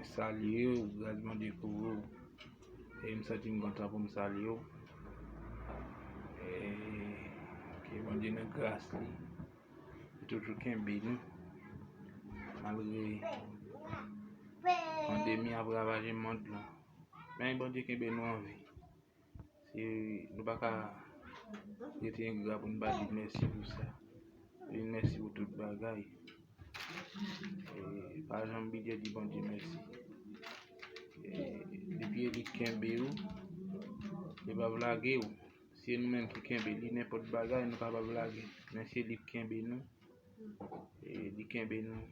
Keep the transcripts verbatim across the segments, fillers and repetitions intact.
Salye w, gras Bondye kouvri w. E m santi m kontan pou m salye w. E ke Bondye nan gras li, li toujou kenbe nou. Malgre pandemi ap ravaje mond lan. Men Bondye kenbe nou an vi. Se, nou pa ka rete engra pou n pa di mèsi pou sa. Di mèsi pou tout bagay. E, pa janm bliye di Bondye mèsi. E, depi e li k kenbe w, li p ap lage w. Se nou menm ki kenbe li, nenpòt bagay nou kapab lage. Men se li k kenbe nou. E, li kenbe nou.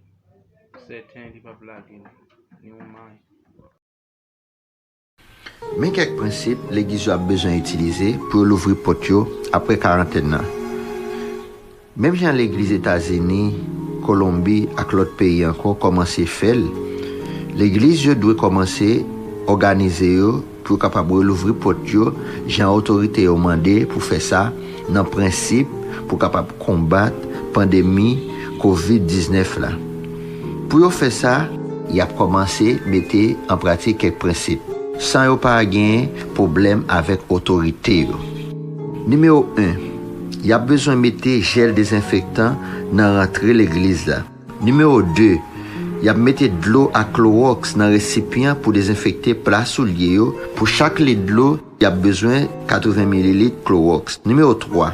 Sèten, li p ap lage nou. Ni yon may. Men kèk prensip legliz yo ap bezwen itilize pou yo louvri pòt yo apre karantèn nan. Menm jan legliz Etazini, Kolonbi ak lòt peyi ankò kòmanse fè l, legliz yo dwe kòmanse òganize yo pou yo kapab relouvri pòt yo jan otorite yo mande pou fè sa nan prensip pou kapab konbat pandemi kovid diznèf la. Pou yo fè sa, y ap kòmanse mete an pratik kèk prensip, san yo pa genyen pwoblèm avèk otorite yo. Nimewo en, y ap bezwen mete jèl dezenfektan nan rantre legliz la. Nimewo de, y ap mete dlo ak klowòks nan resipyan pou dezenfekte pla soulye yo. Pou chak lit dlo, y ap bezwen katreven mililit klowòks. Nimewo twa,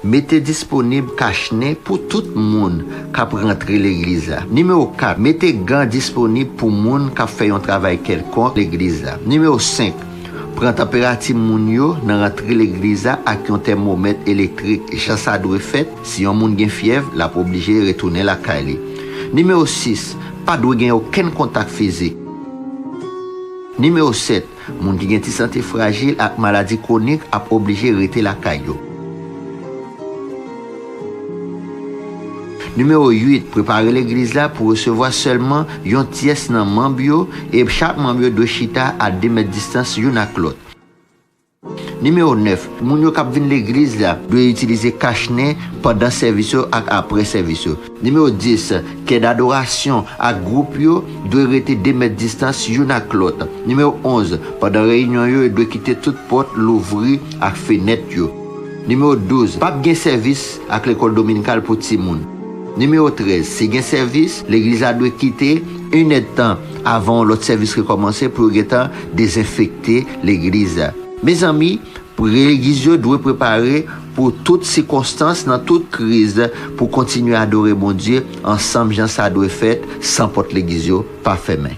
mete disponib kachnen pou tout moun k ap rantre legliz la. Nimewo kat, mete gan disponib pou moun k ap fè yon travay kèlkonk legliz la. Nimewo senk, pran tanperati moun yo nan rantre legliz la ak yon tèmomèt elektrik, jan sa dwe fèt. Si yon moun gen fyèv, l ap oblije retounen lakay li. Nimewo sis, pa dwe gen okenn kontak fizik. Nimewo sèt, moun ki gen ti sante frajil ak maladi kwonik ap oblije rete lakay yo. Nimewo uit, prepare legliz la pou resevwa sèlman yon tyès nan manm yo, e chak manm yo dwe chita a de mèt distans youn ak lòt. Nimewo nèf, moun yo k ap vin legliz la dwe itilize kachnen pandan sèvis yo ak apre sèvis yo. Nimewo dis, kè dadorasyon ak gwoup yo dwe rete de mèt distans youn ak lòt. Nimewo onz, pandan reyinyon yo, yo dwe kite tout pòt louvri ak fenèt yo. Nimewo douz, p ap gen sèvis ak lekòl dominikal pou timoun. Nimewo trèz, si gen sèvis, legliz la dwe kite inèdtan avan yon lòt sèvis rekòmanse pou yo gentan dezenfekte legliz la. Mezanmi, legliz yo dwe prepare pou tout sikonstans, nan tout kriz, pou kontinye adore Bondye ansanm jan sa dwe fèt, san pòt legliz yo pa fèmen.